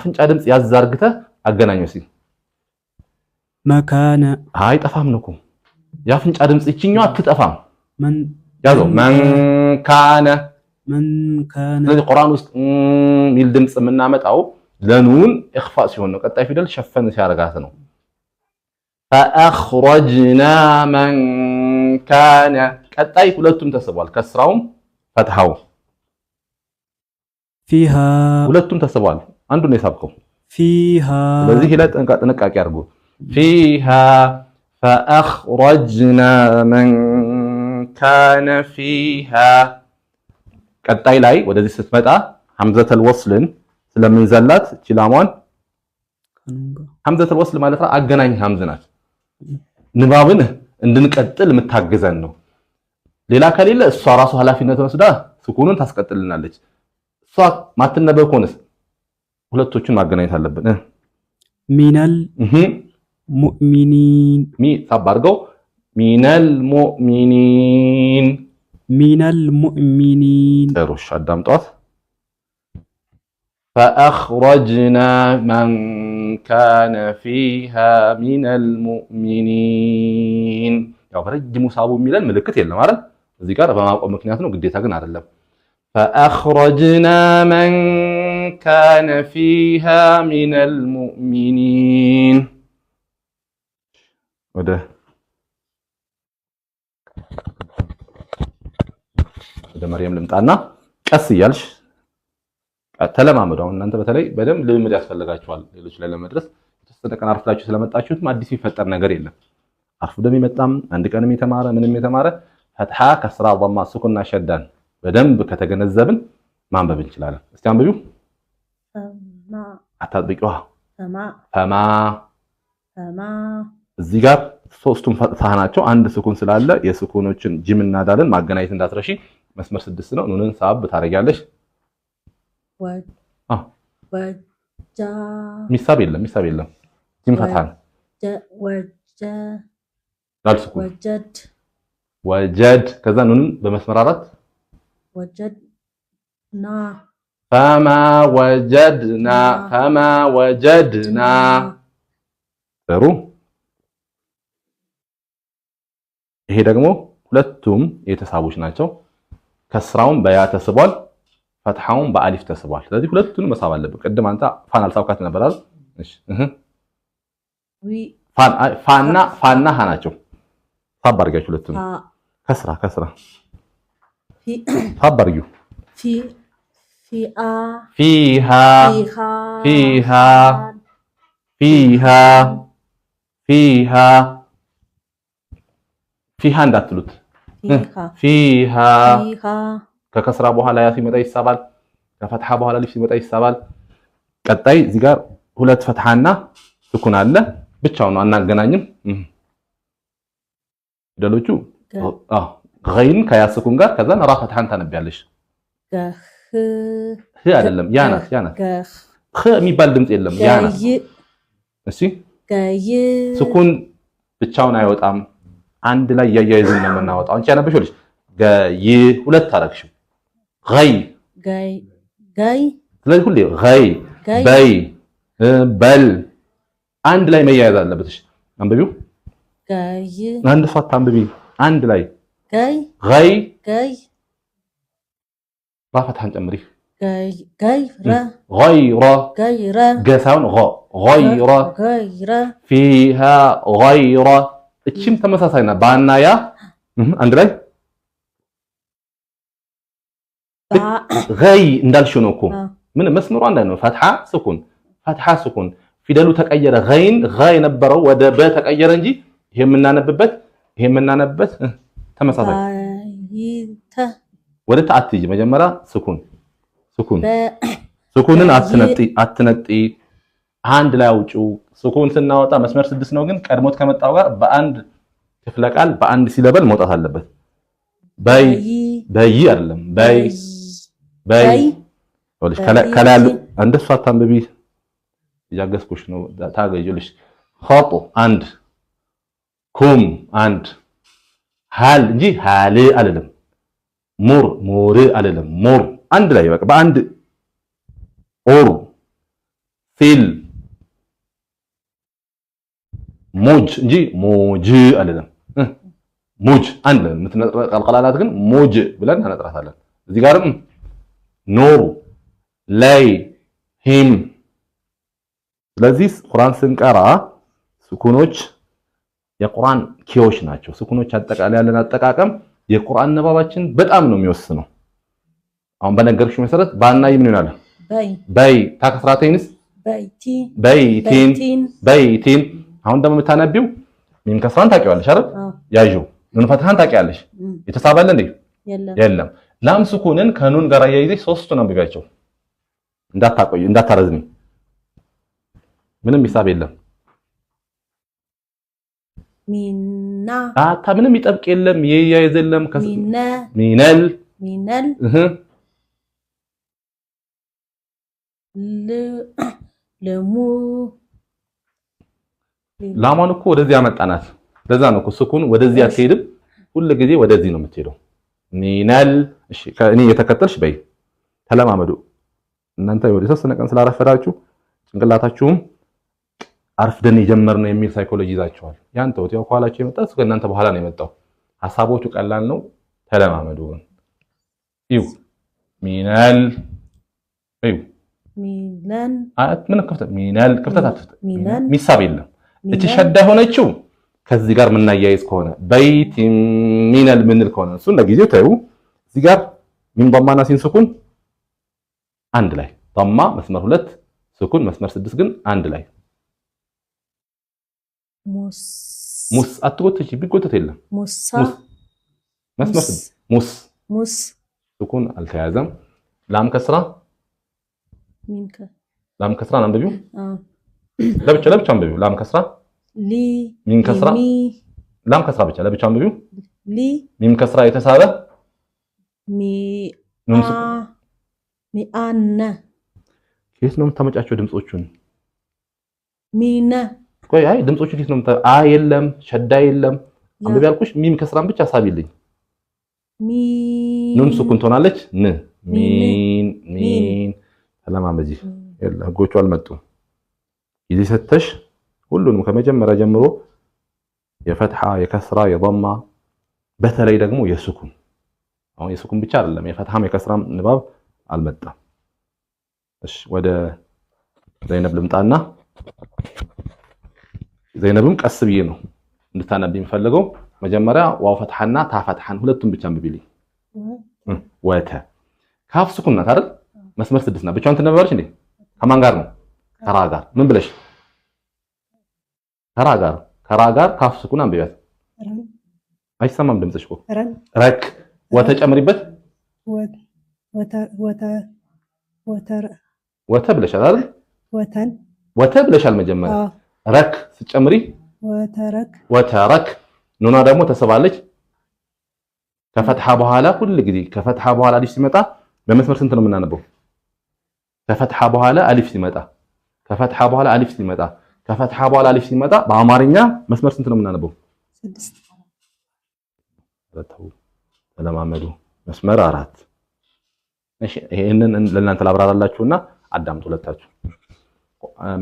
የአፍንጫ ድምፅ ያዝ አርግተህ አገናኘው ሲል መካነ አይጠፋም ነው እኮ የአፍንጫ ድምፅ ይችኛዋ አትጠፋም። መን ያዘው መን ካነ መን ካነ። ስለዚህ ቁርአን ውስጥ የሚል ድምፅ የምናመጣው ለኑን ኢኽፋ ሲሆን ነው። ቀጣይ ፊደል ሸፈን ሲያደርጋት ነው። ፈአኽረጅና መን ካነ ቀጣይ ሁለቱም ተስቧል። ከስራውም ፈትሐው ፊሃ ሁለቱም ተስቧል። አንዱን ነው የሳብከው። ፊሃ። ስለዚህ ላይ ጥንቃቄ አድርጉ። ፊሃ ፈአኽረጅና መን ካነ ፊሃ። ቀጣይ ላይ ወደዚህ ስትመጣ ሐምዘተል ወስልን ስለምንዘላት ቺላሟን ሐምዘተል ወስል ማለት አገናኝ ሐምዝ ናት። ንባብን እንድንቀጥል የምታግዘን ነው። ሌላ ከሌለ እሷ ራሱ ኃላፊነት ወስዳ ስኩኑን ታስቀጥልናለች። እሷ ማትነበብ ከሆነስ ሁለቶቹን ማገናኘት አለብን። من المؤمنين ሚ ሳብ አድርገው من المؤمنين من المؤمنين። ጥሩ እሺ፣ አዳምጧት። فأخرجنا من كان فيها من المؤمنين። ያው በረጅሙ ሳቡ የሚለን ምልክት የለም አይደል? እዚህ ጋር በማቆም ምክንያት ነው፣ ግዴታ ግን አይደለም። فأخرجنا من كان فيها من المؤمنين። ወደ መርየም ልምጣና ቀስ እያልሽ ተለማመዱ። አሁን እናንተ በተለይ በደንብ ልምምድ ያስፈልጋችኋል። ሌሎች ላይ ለመድረስ የተወሰነ ቀን አርፍዳችሁ ስለመጣችሁትም አዲስ የሚፈጠር ነገር የለም። አርፍዶም የመጣም አንድ ቀንም የተማረ ምንም የተማረ ፈትሐ፣ ከስራ፣ ማ፣ ሱኩንና ሸዳን በደንብ ከተገነዘብን ማንበብ እንችላለን። እስቲ አንብቢው። አታጥብቂዋ። ፈማ እዚህ ጋር ሶስቱም ፈትሐ ናቸው። አንድ ስኩን ስላለ የስኩኖችን ጂም እና ዳልን ማገናኘት እንዳትረሺ። መስመር 6 ነው። ኑንን ሳብ ታደርጊያለሽ። ሚሳብ የለም፣ ሚሳብ የለም። ጂም ፈትሐ ነው። ዳል ስኩን ወጀድ። ከዛ ኑንን በመስመር 4 ፈማ ወጀድና ፈማ ወጀድና። ጥሩ። ይሄ ደግሞ ሁለቱም የተሳቦች ናቸው። ከስራውን በያ ተስቧል፣ ፈትሐውን በአሊፍ ተስቧል። ስለዚህ ሁለቱንም መሳብ አለብን። ቅድም አንተ ፋን አልሳብካት ነበር አይደል? እሺ ፋና ፋና ሃ ናቸው። ሳብ አድርጊያችሁ ሁለቱንም። ከስራ ከስራ ሳብ አድርጊው። ፊሃ ፊሃ ፊሃ ፊሃ ፊሃ እንዳትሉት። ፊሃ ከከስራ በኋላ ያ ሲመጣ ይሳባል። ከፈትሐ በኋላ አሊፍ ሲመጣ ይሳባል። ቀጣይ እዚህ ጋር ሁለት ፈትሐና ስኩን አለ። ብቻውን ነው፣ አናገናኝም። ፊደሎቹ አዎ ገይን ከያ ስኩን ጋር ከዛ ራ ፈትሐን ታነቢያለሽ። ህ አይደለም ያ ናት፣ ያ ናት። ህ የሚባል ድምፅ የለም። ያ ናት። እሺ ስኩን ብቻውን አይወጣም። አንድ ላይ እያያይዝን ነው የምናወጣው። አንቺ ያነበብሽው ልጅ ገይ ሁለት አደረግሽው ገይ ገይ። ስለዚህ ሁሌ ገይ በይ በል አንድ ላይ መያያዝ አለበት። እሺ አንብቢው። አንድ ሰው አታንብቢ። አንድ ላይ ገይ ገይ ገይ ራ ፈትሐን ጨምሪ። ገይረ ገይረ ገይረ ገ ሳይሆን ገይረ ገይረ ፊሃ ገይረ። እቺም ተመሳሳይ ናት። ባና ያ አንድ ላይ ገይ እንዳልሽው ነው እኮ ምን መስመሩ አንድ ነው። ፈትሐ ስኩን ፈትሐ ስኩን ፊደሉ ተቀየረ። ገይን ገ የነበረው ወደ በ ተቀየረ እንጂ ይሄ የምናነብበት ይሄ የምናነብበት ተመሳሳይ። ወደ ተ አትሂጂ። መጀመሪያ ስኩን ስኩን ስኩንን አትነጢ አትነጢ፣ አንድ ላይ አውጪው። ስኩን ስናወጣ መስመር 6 ነው፣ ግን ቀድሞት ከመጣው ጋር በአንድ ክፍለ ቃል በአንድ syllable መውጣት አለበት። በይ በይ አይደለም በይ በይ። ከላይ ያሉ እንደሱ አታንብቢ፣ እያገዝኩሽ ነው። ታገዥልሽ። ኸጡ አንድ ኩም አንድ ሃል እንጂ ሃል አልልም። ሙር ሙር አልልም። ሙር አንድ ላይ በቃ በአንድ ኡር ሲል ሙጅ እንጂ ሙጅ አይደለም። ሙጅ አንድ የምትነጥራ ግን ሙጅ ብለን እናነጥራታለን። እዚህ ጋርም ኑር ላይ ሂም። ስለዚህ ቁርአን ስንቀራ ሱኩኖች የቁርአን ኪዎች ናቸው። ሱኩኖች አጠቃላይ ያለን አጠቃቀም የቁርአን ንባባችን በጣም ነው የሚወስነው። አሁን በነገርኩሽ መሰረት ባና ምን ይሆናል? በይ በይ ታከስራተይንስ በይቲ በይቲን በይቲን። አሁን ደግሞ የምታነቢው ሚም ከስራን ታውቂዋለሽ አይደል? ያዢው ኑን ፈትሃን ታውቂያለሽ። የተሳበለ እንዴ? የለም። ላም ሱኩንን ከኑን ጋር አያይዘሽ ሶስቱን አንብቢያቸው። እንዳታቆይ እንዳታረዝሚ። ምንም ሂሳብ የለም። ሚና አታ ምንም ይጠብቅ የለም ይያይዝ የለም። ሚና ሚነል ሚነል ለሙ ላሟን እኮ ወደዚህ ያመጣናት። ለዛ ነው እኮ ሱኩን ወደዚህ አትሄድም፣ ሁሉ ጊዜ ወደዚህ ነው የምትሄደው። ሚነል። እሺ ከእኔ የተከተልሽ በይ ተለማመዱ። እናንተ ወደ ተወሰነ ቀን ስላረፈዳችሁ ጭንቅላታችሁም አርፍደን የጀመርነው የሚል ሳይኮሎጂ ይዛችኋል። ያን ተውት። ያው ከኋላችሁ የመጣ እሱ ከእናንተ በኋላ ነው የመጣው። ሐሳቦቹ ቀላል ነው፣ ተለማመዱ። እዩ ሚነል እዩ ሚነል አት ምን ክፍተት ሚነል ክፍተት አትፍጠር። ሚነል ሚሳብ የለም። እቺ ሸዳ የሆነችው ከዚህ ጋር የምናያይዝ ከሆነ በይት ሚነል ምንል ከሆነ እሱን ለጊዜው ተይው። እዚህ ጋር ሚም ዷማና ሲን ሱኩን አንድ ላይ ዷማ መስመር 2 ሱኩን መስመር 6 ግን አንድ ላይ ሙስ ሙስ አትጎትች ቢጎተት የለም። ሙሳ መስመር 6 ሙስ ሙስ ሱኩን አልተያዘም። ላም ከስራ ሚንከ ላም ከስራ አንብቢው። ለብቻ ለብቻ አንብቢው። ላም ከስራ ሊ ሚም ከስራ ላም ከስራ ብቻ ለብቻ አንብቢው። ሊ ሚም ከስራ የተሳበ ሚ አ ሚ አነ ከየት ነው የምታመጫቸው ድምጾቹን? ሚነ ቆይ አይ ድምጾቹ ከየት ነው አ የለም ሸዳ የለም። አንብቢ ያልኩሽ ሚም ከስራን ብቻ ሳቢልኝ። ሚ ኑን ሱኩን ትሆናለች። ን ሚን ሚን ተለማመጂ። የለ ህጎቹ አልመጡም። ጊዜ ሰተሽ ሁሉንም ከመጀመሪያ ጀምሮ የፈትሃ የከስራ የضማ በተለይ ደግሞ የሱኩን አሁን የሱኩን ብቻ አይደለም የፈትሃም የከስራም ንባብ አልመጣም። እሺ ወደ ዘይነብ ልምጣና ዘይነብም ቀስ ብዬ ነው እንድታነብ የምፈልገው። መጀመሪያ ዋው ፈትሃና ታ ፈትሃን ሁለቱም ብቻ አንብቢልኝ። ወተ ካፍ ሱኩን ናት አይደል? መስመር 6 ናት። ብቻዋን ትነበባለች እንዴ? ከማን ጋር ነው? ከራ ጋር። ምን ብለሽ? ከራ ጋር። ከራ ጋር ካፍ ሱኩን አንብቢያት። አይሰማም ድምፅሽ እኮ። ረክ ወተጨምሪበት ወተ ወተ ወተ ወተ ብለሻል አይደል? ወተን ወተ ብለሻል መጀመሪያ። ረክ ስትጨምሪ ወተረክ ወተረክ። ኑና ደግሞ ተስባለች። ከፈትሃ በኋላ ሁሉ ጊዜ ከፈትሃ በኋላ አሊፍ ሲመጣ በመስመር ስንት ነው የምናነበው? ከፈትሃ በኋላ አሊፍ ሲመጣ ከፈትሃ በኋላ አሊፍ ሲመጣ ከፈትሃ በኋላ አሊፍ ሲመጣ በአማርኛ መስመር ስንት ነው የምናነበው? 6። ተው ተለማመዱ። መስመር 4። እሺ ይሄንን ለእናንተ ላብራራላችሁና አዳምጡ ሁለታችሁ።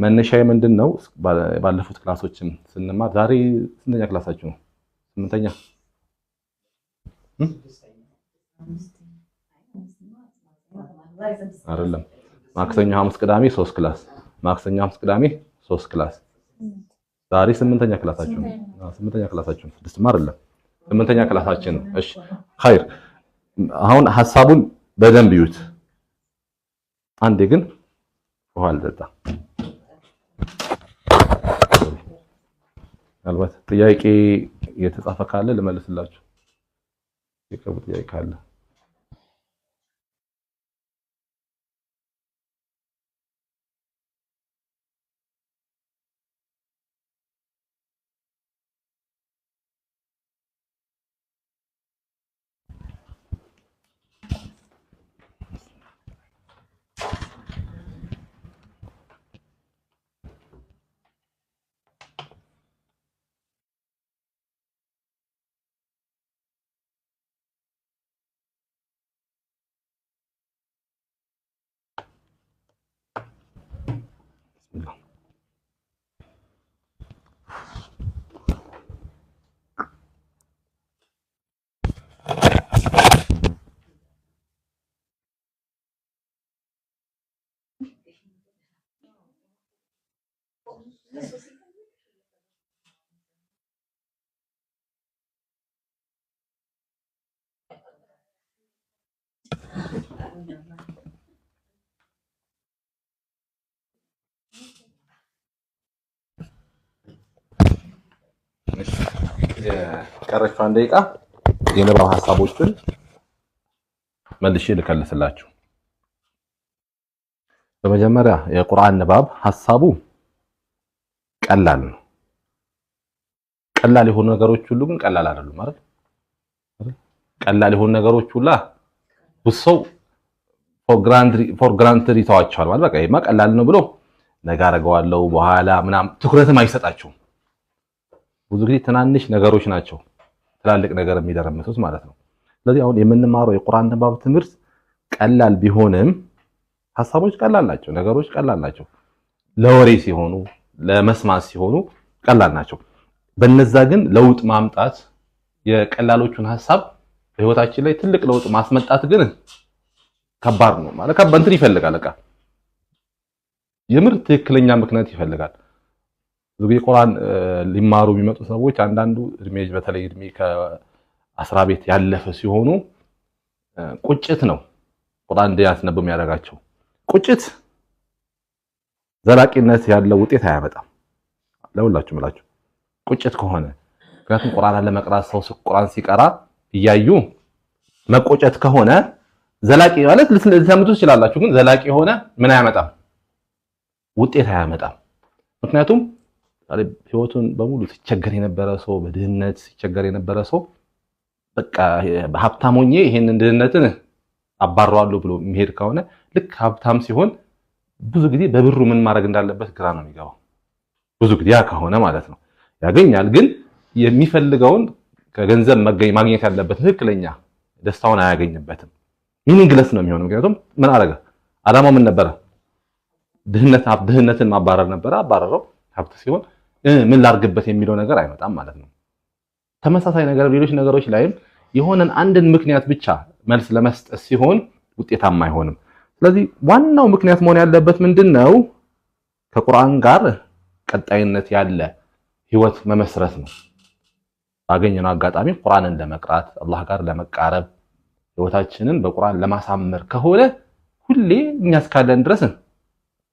መነሻዬ ምንድነው? ባለፉት class ኦችም ስንማር ዛሬ ስንተኛ class ኣችሁ ነው? 8ኛ አይደለም። ማክሰኞ፣ ሐሙስ፣ ቅዳሜ 3 class። ማክሰኞ፣ ሐሙስ፣ ቅዳሜ 3 class። ዛሬ 8ኛ class ኣችሁ ነው። 8ኛ class ኣችሁ ነው። 6ማ አይደለም 8ኛ class ኣችን ነው። እሺ ኸይር። አሁን ሐሳቡን በደንብ ይዩት። አንዴ ግን ውሃ አልጠጣ። ምናልባት ጥያቄ የተጻፈ ካለ ልመልስላችሁ። የቀረበ ጥያቄ ካለ የቀረችዋን ደቂቃ የንባብ ሐሳቦችን መልሼ ልከልስላችሁ። በመጀመሪያ የቁርአን ንባብ ሐሳቡ ቀላል ነው። ቀላል የሆኑ ነገሮች ሁሉ ግን ቀላል አይደሉም አይደል? ቀላል የሆኑ ነገሮች ሁላ ብዙ ሰው for granted ይተዋቸዋል። ማለት በቃ ይሄማ ቀላል ነው ብሎ ነገ አደርገዋለሁ በኋላ ምናምን ትኩረትም አይሰጣቸውም። ብዙ ጊዜ ትናንሽ ነገሮች ናቸው ትላልቅ ነገር የሚደረምሱት ማለት ነው። ስለዚህ አሁን የምንማረው የቁርአን ንባብ ትምህርት ቀላል ቢሆንም ሐሳቦች ቀላል ናቸው፣ ነገሮች ቀላል ናቸው። ለወሬ ሲሆኑ ለመስማት ሲሆኑ ቀላል ናቸው። በነዛ ግን ለውጥ ማምጣት የቀላሎቹን ሐሳብ በህይወታችን ላይ ትልቅ ለውጥ ማስመጣት ግን ከባድ ነው። ማለት ከባድ እንትን ይፈልጋል። በቃ የምር ትክክለኛ ምክንያት ይፈልጋል። ብዙ ጊዜ ቁርአን ሊማሩ የሚመጡ ሰዎች አንዳንዱ እድሜ በተለይ እድሜ ከአስራ ቤት ያለፈ ሲሆኑ ቁጭት ነው ቁርአን እንዲያስነብቡ የሚያደርጋቸው። ቁጭት ዘላቂነት ያለው ውጤት አያመጣም። ለሁላችሁም እላችሁ ቁጭት ከሆነ ምክንያቱም ቁርአን ለመቅራት ሰው ቁርአን ሲቀራ እያዩ መቆጨት ከሆነ ዘላቂ ማለት ልትሰምቱ ትችላላችሁ፣ ግን ዘላቂ የሆነ ምን አያመጣም? ውጤት አያመጣም። ምክንያቱም ህይወቱን በሙሉ ሲቸገር የነበረ ሰው በድህነት ሲቸገር የነበረ ሰው በቃ ሀብታም ሆኜ ይሄንን ድህነትን አባረዋለሁ ብሎ የሚሄድ ከሆነ ልክ ሀብታም ሲሆን ብዙ ጊዜ በብሩ ምን ማድረግ እንዳለበት ግራ ነው የሚገባው። ብዙ ጊዜ ያ ከሆነ ማለት ነው ያገኛል፣ ግን የሚፈልገውን ከገንዘብ ማግኘት ያለበት ትክክለኛ ደስታውን አያገኝበትም። meaningless ነው የሚሆነው። ምክንያቱም ምን አደረገ? አላማው ምን ነበረ? ድህነትን ማባረር ነበረ። አባረረው። ሀብት ሲሆን ምን ላርግበት የሚለው ነገር አይመጣም ማለት ነው። ተመሳሳይ ነገር ሌሎች ነገሮች ላይም የሆነን አንድን ምክንያት ብቻ መልስ ለመስጠት ሲሆን ውጤታማ አይሆንም። ስለዚህ ዋናው ምክንያት መሆን ያለበት ምንድነው? ከቁርአን ጋር ቀጣይነት ያለ ህይወት መመስረት ነው። ባገኘነው አጋጣሚ ቁርአንን ለመቅራት አላህ ጋር ለመቃረብ ህይወታችንን በቁርአን ለማሳመር ከሆነ ሁሌ እኛ እስካለን ድረስ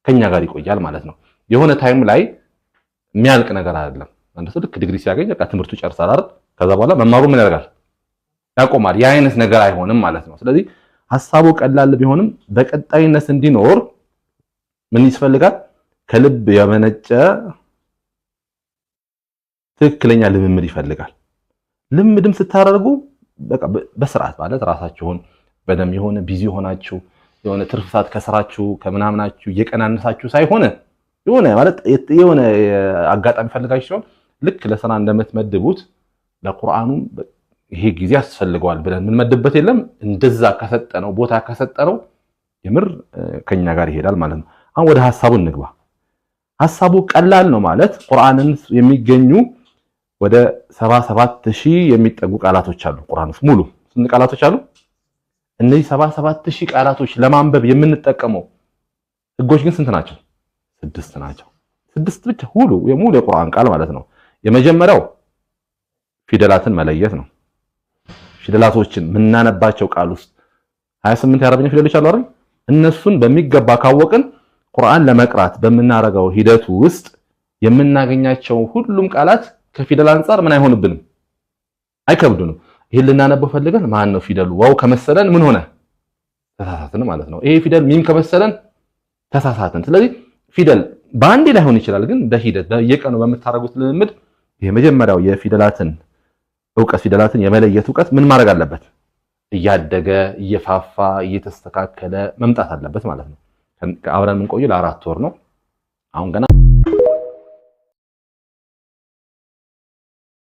ከኛ ጋር ይቆያል ማለት ነው። የሆነ time ላይ የሚያልቅ ነገር አይደለም። አንድ ሰው ልክ ዲግሪ ሲያገኝ በቃ ትምህርቱ ጨርሳል አይደል? ከዛ በኋላ መማሩ ምን ያደርጋል? ያቆማል። ያ አይነት ነገር አይሆንም ማለት ነው። ስለዚህ ሐሳቡ ቀላል ቢሆንም በቀጣይነት እንዲኖር ምን ይስፈልጋል? ከልብ የመነጨ ትክክለኛ ልምምድ ይፈልጋል። ልምምድም ስታደርጉ በቃ በስርዓት ማለት ራሳችሁን በደም የሆነ busy ሆናችሁ የሆነ ትርፍ ሰዓት ከስራችሁ ከምናምናችሁ እየቀናነሳችሁ ሳይሆን የሆነ ማለት የሆነ አጋጣሚ ፈልጋችሁ ሲሆን ልክ ለስራ እንደምትመድቡት ለቁርአኑ ይሄ ጊዜ ያስፈልገዋል ብለን የምንመድብበት የለም። እንደዛ ከሰጠነው ቦታ ከሰጠነው የምር ከኛ ጋር ይሄዳል ማለት ነው። አሁን ወደ ሐሳቡ እንግባ። ሐሳቡ ቀላል ነው ማለት ቁርአንን የሚገኙ ወደ 77000 የሚጠጉ ቃላቶች አሉ። ቁርአን ውስጥ ሙሉ ስንት ቃላቶች አሉ? እነዚህ 77000 ቃላቶች ለማንበብ የምንጠቀመው ህጎች ግን ስንት ናቸው? 6 ናቸው። 6 ብቻ ሁሉ የሙሉ የቁርአን ቃል ማለት ነው። የመጀመሪያው ፊደላትን መለየት ነው። ፊደላቶችን ምናነባቸው ቃል ውስጥ 28 የአረብኛ ፊደሎች አሉ አይደል? እነሱን በሚገባ ካወቅን ቁርአን ለመቅራት በምናረገው ሂደት ውስጥ የምናገኛቸው ሁሉም ቃላት ከፊደል አንፃር ምን አይሆንብንም፣ አይከብዱንም። ይሄን ልናነበው ፈልገን ማን ነው ፊደሉ ዋው ከመሰለን ምን ሆነ? ተሳሳትን ማለት ነው። ይሄ ፊደል ሚም ከመሰለን ተሳሳትን። ስለዚህ ፊደል በአንዴ ላይሆን ይችላል፣ ግን በሂደት በየቀኑ በምታረጉት ልምምድ የመጀመሪያው የፊደላትን ዕውቀት ፊደላትን የመለየት ዕውቀት ምን ማድረግ አለበት? እያደገ እየፋፋ እየተስተካከለ መምጣት አለበት ማለት ነው። አብረን የምንቆየው ለ4 ወር ነው። አሁን ገና